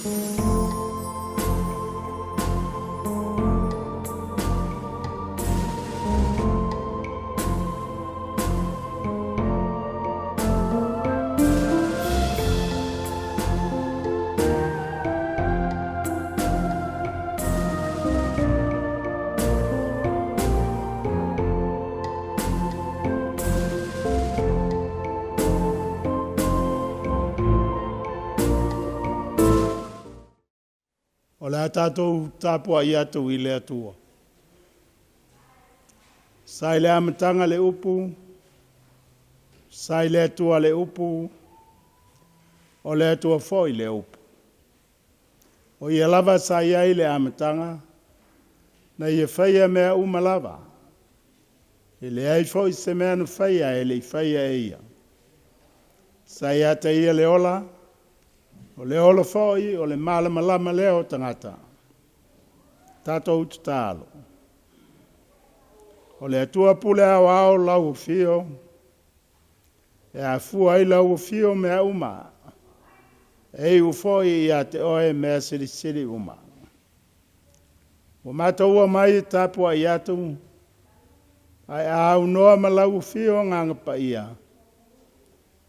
O le a tatou tapuai atu i le Atua. Sa i le amataga le upu, sa i le Atua le upu, o le Atua foi le upu. O ia lava sa i ai i le amataga, na ia faia mea uma lava. E leai foi se mea na faia e le i faia e ia. Sa ia te ia le ola, o le ola foi o le malamalama lea o tagata. Tatou tatalo. O le Atua pule aoao lau afio, e afua ai lau afio mea uma, e iu foi ia te oe mea silisili uma. Ua mataua mai e tapuai atu, ae a aunoa ma lau afio Agaga Paia,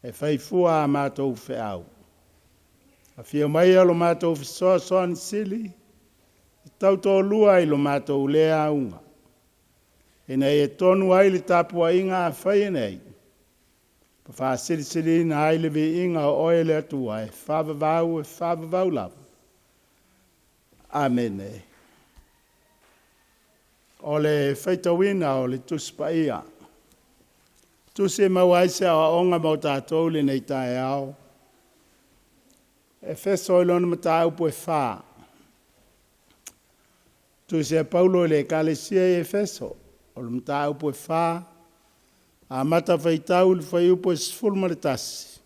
e fai fua a matou feau. Afio maia lo matou fesoasoani sili, e tautoalua i lo matou le auga, ina ia tonu ai le tapuaiga a faia nei, ma faasilisiliina ai le viiga o oe le Atua e faavavau e faavavau lava. Amene. O le faitauina o le Tusi Paia. Tusi e maua ai se aoaoga mo tatou i lenei taeao. Efeso i lona mataupu e 4. Tusi a Paulo i le Ekalesia i Efeso, o le mataupu e 4, amata faitau i le fuaiupu e 11,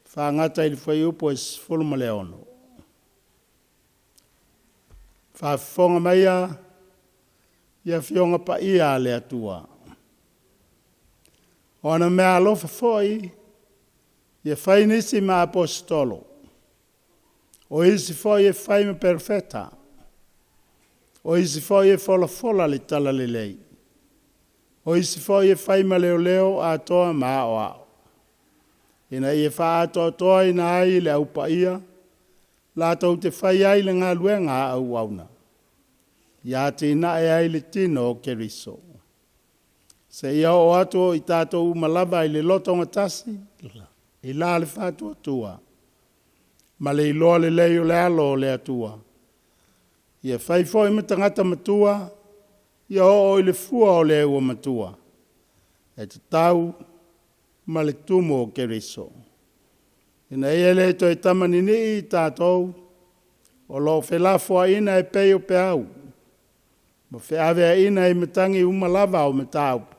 faagata i le fuaiupu e 16. Faafofoga maia i afioga paia a le Atua. O ana meaalofa foi ia fai nisi ma aposetolo, o isi foi e fai ma perofeta, o isi foi e folafola le talalelei, o isi foi e fai ma leoleo atoa ma aoao, ina ia faaatoatoaina ai le au paia, latou te fai ai le galuega a auauna, ia atinae ai le tino o Keriso. Seia oo atu o i tatou uma lava i le lotogatasi, i la le faatuatua, ma le iloa lelei o le alo o le Atua. Ia fai foi ma tagata matua, ia oo i le fua o le ua matua, e tatau ma le tumu o Keriso. Ina ia le toe tamaninii i tatou, o lo o felafoaiina e pei o peau, ma feaveaiina i matagi uma lava o mataupu,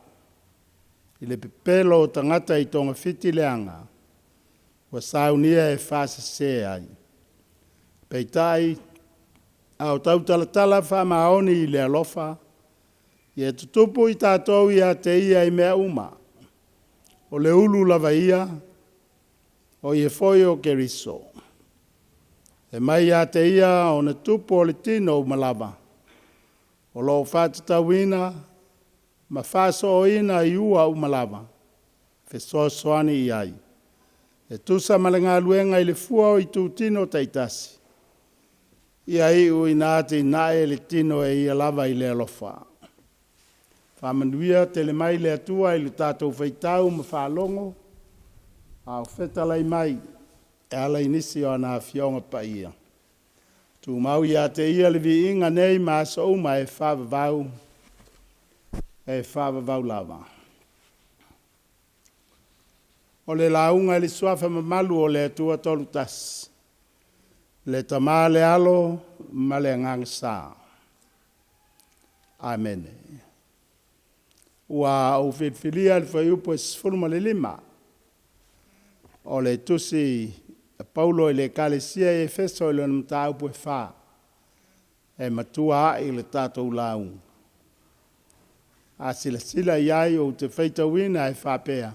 i le pepelo o tagata i togafiti leaga, ua saunia e faasese ai. Peitai, a o tautalatala faamaoni i le alofa, ia tutupu i tatou ia te ia i mea uma, o le ulu lava ia, o ia foi o Keriso. E mai ia te ia ona tupu o le tino uma lava, o lo o faatatauina ma faasooina i ua uma lava, fesoasoani i ai. E tusa ma le galuega i le fua o itutino taitasi, ia iu ina atinae le tino e ia lava i le alofa. Faamanuia tele mai le Atua i le tatou faitau ma faalogo, a o fetalai mai e ala i nisi o ana Afioga Paia. Tumau ia te Ia le viiga nei ma aso uma e faavavau, e faavavau lava. O le lauga i le Suafa mamalu o le Atua Tolutasi, le Tama, le Alo ma le Agaga Sa. Amene. Ua ou filifilia le fuaiupu e 15 o le tusi a Paulo i le Ekalesia i Efeso i lona mataupu e 4, e matua ai le tatou lauga. A silasila i ai ou te faitauina e faapea,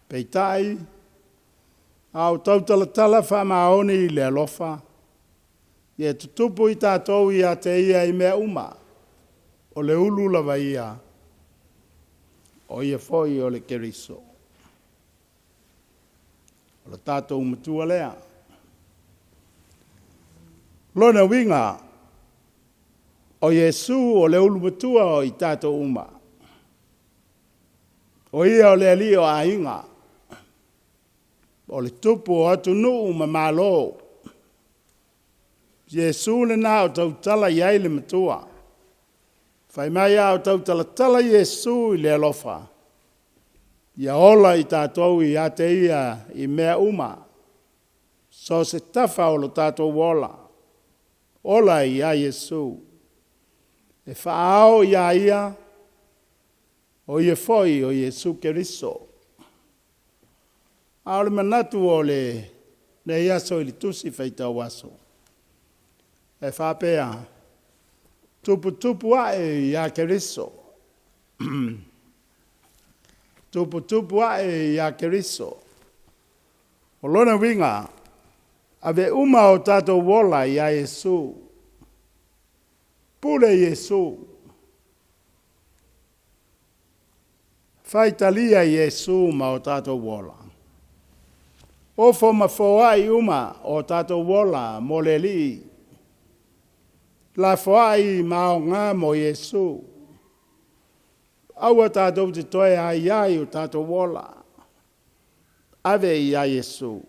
peitai, A o tautalatala faamaoni i le alofa, ia tutupu i tatou ia te ia i mea uma, o le ulu lava ia, o ia foi o le Keriso. O le tatou matua lea. Lona uiga, o Iesu o le ulu matua o i tatou uma. O ia o le alii o aiga, o le tupu o atunuu ma malo. Iesu lena o tautala i ai le matua. Fai mai a o tautalatala Iesu i le alofa, ia ola i tatou ia te ia i mea uma. So o se tafa o lo tatou ola, ola iā Iesu. E faaao iā ia, o ia foi o Iesu Keriso. A o le manatu o lenei aso i le tusi faitau aso, e faapea, tuputupu ae iā Keriso. Tuputupu ae iā Keriso. O lona uiga, ave uma o tatou ola iā Iesu. Pule Iesu. Faitalia Iesu ma o tatou ola. Ofo ma foai uma o tatou ola mo le Alii. Lafoai ma aoga mo Iesu. Aua tatou te toe aiai o tatou ola. Ave iā Iesu.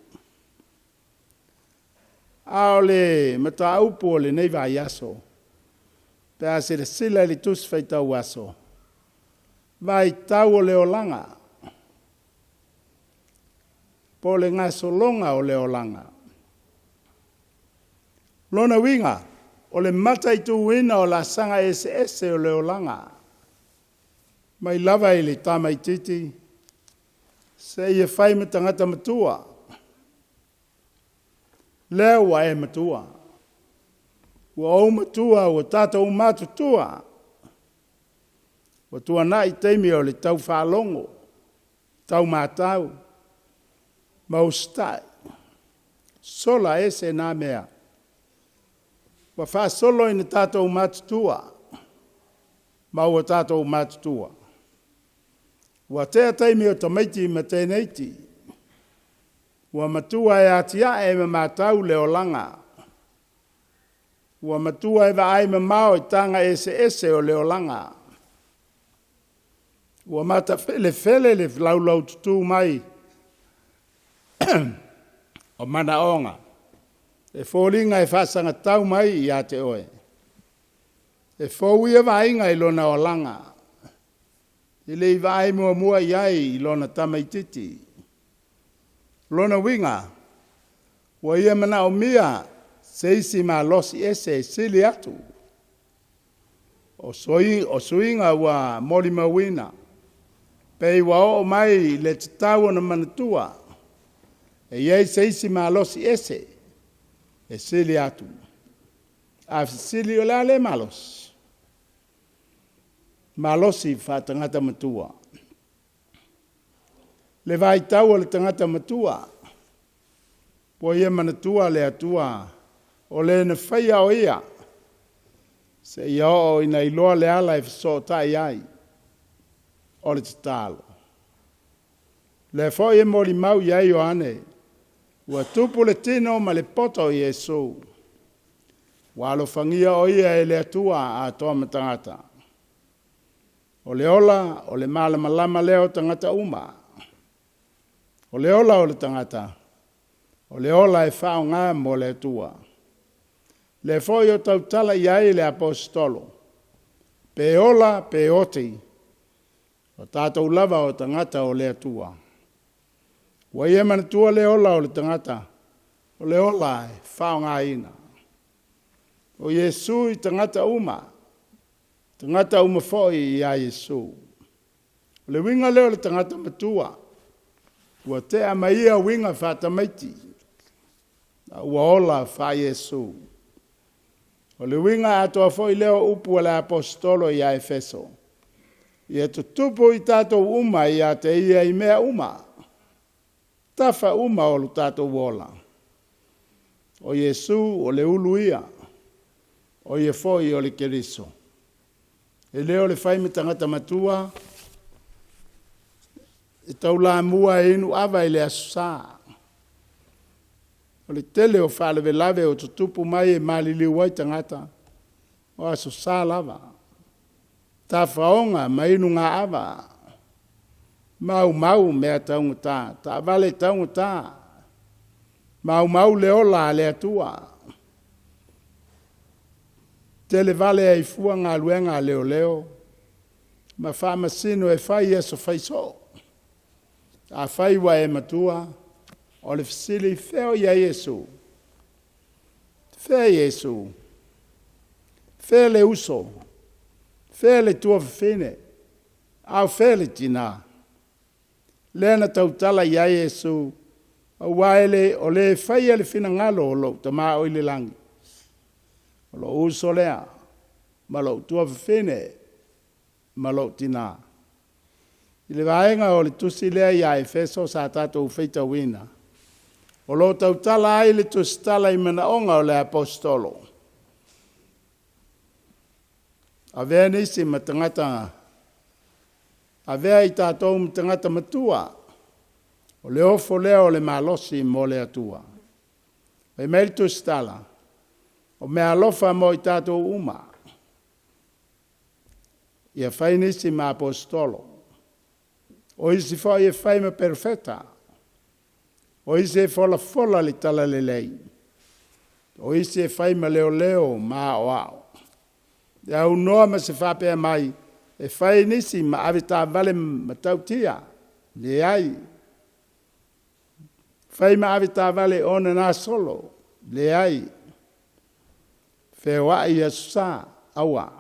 A o le mataupu o lenei vaiaso, pe a silasila i le tusi faitau aso, vaitau o le olaga, po o le gasologa o le olaga. Lona uiga, o le mataituina o laasaga eseese o le olaga, mai lava i le tamaitiiti, seia fai ma tagata matua. Lea ua e matua. Ua ou matua, ua tatou matutua. Ua tuanai taimi o le tau faalogo, tau matau, ma usitai. Sola ese na mea. Ua faasolo ina tatou matutua, ma ua tatou matutua. Ua tea taimi o tamaiti ma teneiti. Ua matua e atiae ma matau le olaga. Ua matua e vaai mamao i taga eseese o le olaga. Ua matafelefele le laulaututu mai o manaoga. E foliga e faasagatau mai ia te oe. E fou ia vaaiga i lona olaga. E le i vaai muamua i ai i lona tamaitiiti. Lona uiga, ua ia manaomia se isi malosi ese e sili atu. O suiga ua molimauina, pei ua oo mai le tatau ona manatua, e i ai se isi malosi ese e sili atu. A fesili o le a lea malosi? Malosi faatagata matua. Le vaitau o le tagata matua, ua ia manatua le Atua, o le na faia o ia, seia oo ina iloa le ala e fesootai ai, o le tatalo. Lea foi e molimau i ai Ioane, ua tupu le tino ma le poto o Iesu. Ua alofagia o ia e le Atua atoa ma tagata. O le ola, o le malamalama lea o tagata uma. O le ola o le tagata, o le ola e faaaoga mo le Atua. Lea foi o tautala i ai le aposetolo, pe ola pe oti, o tatou lava o tagata o le Atua. Ua ia manatua le ola o le tagata, o le ola e faaaogaina. O Iesu i tagata uma, tagata uma foi iā Iesu. O le uiga lea o le tagata matua, ua tea ma ia uiga faatamaiti, a ua ola faa-Iesu. O le uiga atoa foi lea o upu a le aposetolo ia Efeso, ia tutupu i tatou uma ia te ia i mea uma. tafa uma o lo tatou ola. O Iesu o le ulu ia, o ia foi o le Keriso. E le o le fai ma tagata matua, e taulamua e inu ava i le Aso Sa. O le tele o faalavelave o tutupu mai e maliliu ai tagata, o Aso Sa lava. Tafaoga ma inugaava, maumau mea taugata, taavale taugata, maumau le ola a le Atua. Televale ai fua galuega a leoleo ma faamasino e fai aso fai soo. Afai ua e matua, o le fesili, fea o i ai Iesu? Fea Iesu? Fea le uso? Fea le tuafafine? A o fea le tinā? Lea na tautala i ai Iesu, aua e le, o le faia le finagalo o lou Tama o i le lagi. O lou uso lea, ma lou tuafafine, ma lou tinā. I le vaega o le tusi lea ia Efeso sa tatou faitauina, o lo o tautala ai le tusitala i manaoga o le Aposetolo. Avea nisi ma tagata, avea i tatou ma tagata matua, o le ofo lea o le malosi mo le Atua. Fai mai le tusitala, o meaalofa mo i tatou uma. Ia fai nisi ma aposetolo, o isi foi e fai ma perofeta, o isi e folafola le talalelei, o isi e fai ma leoleo ma aoao. E aunoa ma se faapea mai, e fai nisi ma avetaavale matautia. Leai. Fai ma avetaavale ona gasolo. Leai. Feoai i Aso Sa. Aua.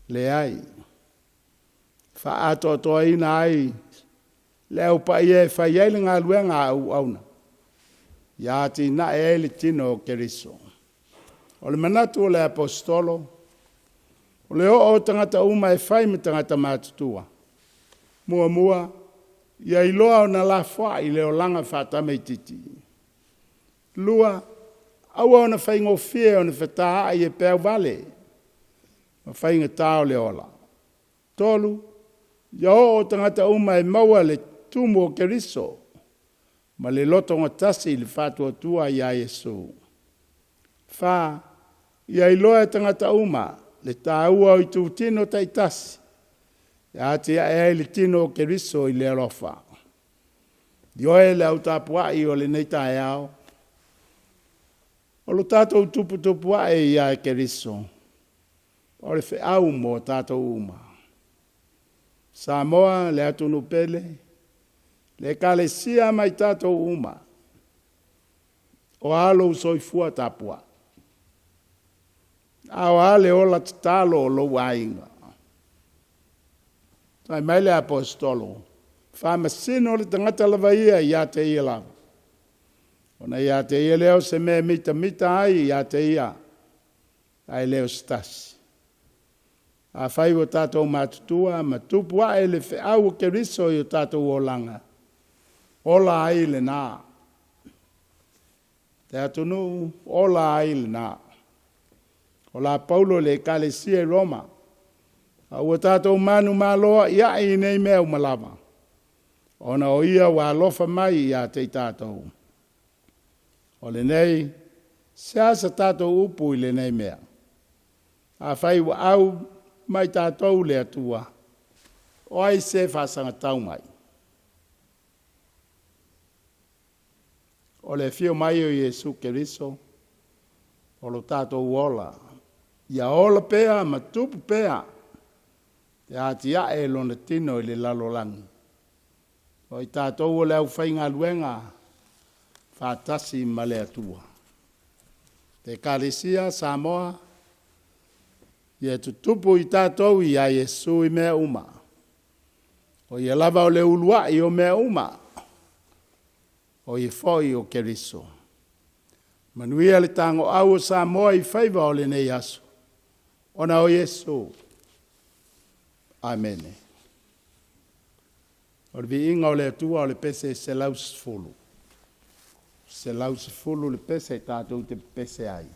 Leai. Faaatoatoaina ai le au paia e fai ai le galuega a auauna, ia atinae ai le tino o Keriso. O le manatu o le Aposetolo, o le oo o tagata uma e fai ma tagata matutua. Muamua, ia iloa ona lafoai le olaga faatamaititi. Lua, aua ona faigofie ona fetaai e peau vale ma faigata o le ola. Tolu, ia oo tagata uma e maua le tumu o Keriso ma le lotogatasi i le faatuatua iā Iesu. Fa, ia iloa e tagata uma le taua o itutino taitasi e atiae ai le tino o Keriso i le alofa. Ioe le au tapuai o lenei taeao, o lo tatou tuputupuae ia Keriso, o le feau mo tatou uma. Samoa le atunuu pele, le ekalesia ma i tatou uma, o a lou soifua tapuai? A o a le ola tatalo o lou aiga? Fai mai le Aposetolo, faamasino le tagata lava ia ia te ia lava. Ona ia te ia lea o se mea e mitamita ai ia te ia, ae le o se tasi. Afai ua tatou matutua ma tupu ae le feau o Keriso i o tatou olaga, ola ai lena. Le atunuu, ola ai lena. O la Paulo i le ekalesia i Roma, a ua tatou manumalo a'ia'i i nei mea uma lava, ona o ia ua alofa mai iā te i tatou. O lenei, se a sa tatou upu i lenei mea? Afai ua au mai tatou le Atua, o ai se faasagatau mai? O le afio mai o Iesu Keriso, o lo tatou ola. Ia ola pea ma tupu pea, e atiae lona tino i le lalolagi. O i tatou o le aufaigaluega faatasi ma le Atua. Le Ekalesia Samoa, ia tutupu i tatou iā Iesu i mea uma. O ia lava o le uluai o mea uma, o ia foi o Keriso. Manuia le tagoau o Samoa i faiva o lenei aso, ona o Iesu. Amene. O le viiga o le Atua o le pese 110. 110 le pese tatou te pese ai.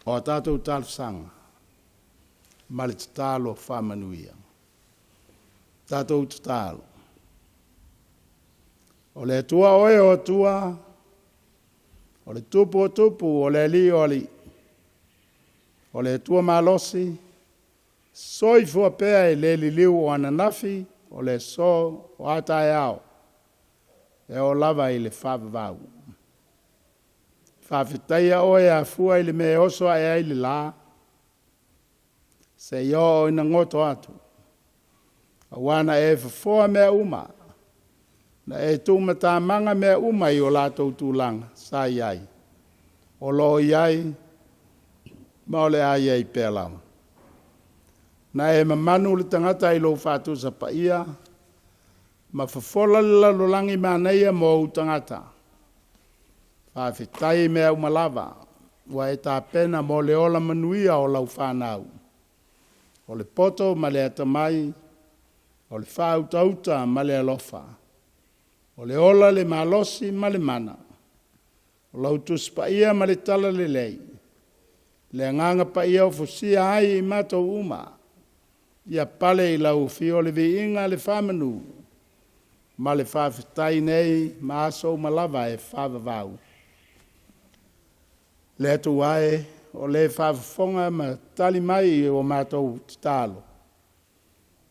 O a tatou talosaga ma le tatalo faamanuia. Tatou tatalo. O le Atua oe o Atua, o le Tupu o Tupu, o le Alii o Alii, o le Atua malosi, soifua pea e le liliu o ananafi, o le aso, o a taeao, e oo lava i le faavavau. Faafetaia oe e afua i le mea e oso ae ai le la, seia oo ina goto atu. Aua na e fofoa mea uma, na e tuumatamaga mea uma i o latou tulaga sa i ai, o lo o i ai, ma o le a i ai pea lava. Na e mamanu le tagata i lou faatusa paia, ma fofola le lalolagi manaia mo ou tagata. Faafetai i mea uma lava ua e tapena mo le ola manuia o lau fanau. O le poto ma le atamai, o le faautauta ma le alofa, o le ola le malosi ma le mana, o lau Tusi Paia ma le Talalelei, le Agaga Paia o fusia ai i matou uma, ia pale i lau afio le viiga, le faamanu, ma le faafetai nei ma aso uma lava e faavavau. Le Atua e, o le faafofoga ma tali mai i o matou tatalo,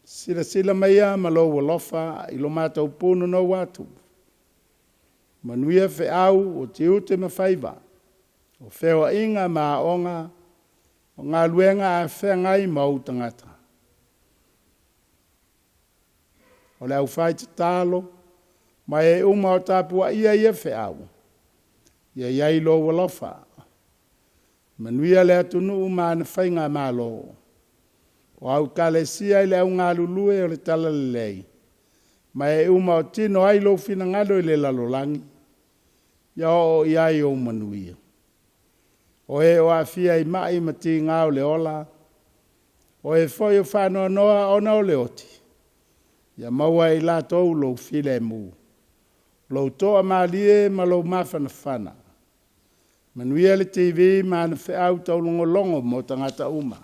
silasila maia ma lou alofa i lo matou punonou atu. Manuia feau o tiute ma faiva, o feoaiga ma aoga, o galuega a feagai ma ou tagata. O le aufaitatalo ma e uma o tapuaia ia feau, ia i ai lou alofa. Manuia le atunuu ma ana faigamalo, o au ekalesia i le au galulue o le talalelei, ma e uma o tino ai lou finagalo i le lalolagi, ia oo i ai ou manuia. O e o aafia i mai ma tiga o le ola, o e foi o faanoanoa ona o le oti, ia maua e i latou lou filemu, lou toamalie ma lou mafanafana. Manuia le TV ma ana feau taulogologo mo tagata uma.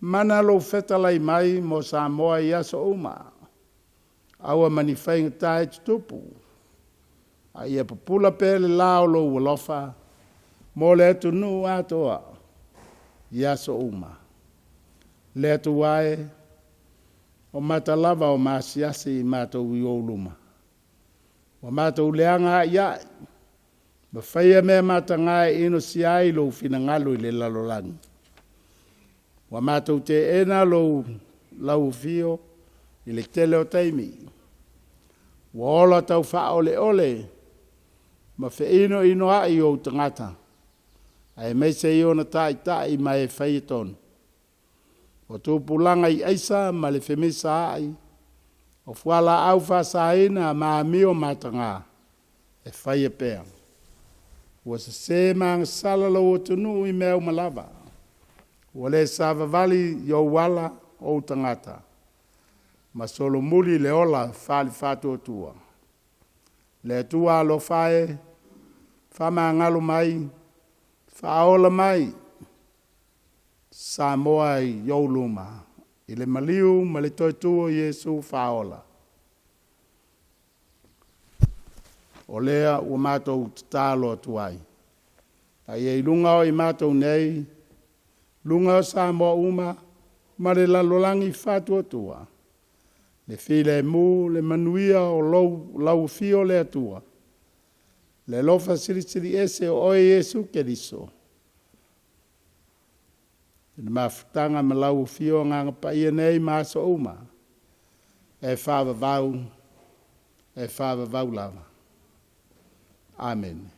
Mana lou fetalai mai mo Samoa i aso uma. Aua ma ni faigata e tutupu, a ia pupula pea le la o lou alofa mo le atunuu atoa i aso uma. Le Atua e, o mata lava o maasiasi i matou i ou luma, ua matou leaga a'ia'i ma faia mea mataga e inosia ai lou finagalo i le lalolagi. Ua matou teena lou lau afio i le tele o taimi, ua ola taufaa'ole'ole ma feino'inoa'i ou tagata, aemaise i ona Taitai ma e faia tonu. O tupulaga i aisa ma le femisaa'i, o fualaau faasaina ma amio mataga e faia pea. Ua sesē ma agasala lou atunuu i mea uma lava. Ua le savavali i ou ala ou tagata, ma solomuli le ola faale-faatuatua. Le Atua alofa e, faamagalo mai, faaola mai Samoa i ou luma, i le maliu ma le toe tu o Iesu Faaola. O lea ua matou tatalo atu ai, a ia i luga o i matou nei, luga o Samoa uma ma le lalolagi faatuatua, le filemu, le manuia o lou, lau Afio le Atua, le alofa silisili ese o oe Iesu Keriso, i le mafutaga ma lau Afio Agaga Paia nei ma aso uma, e faavavau, e faavavau lava. Amene.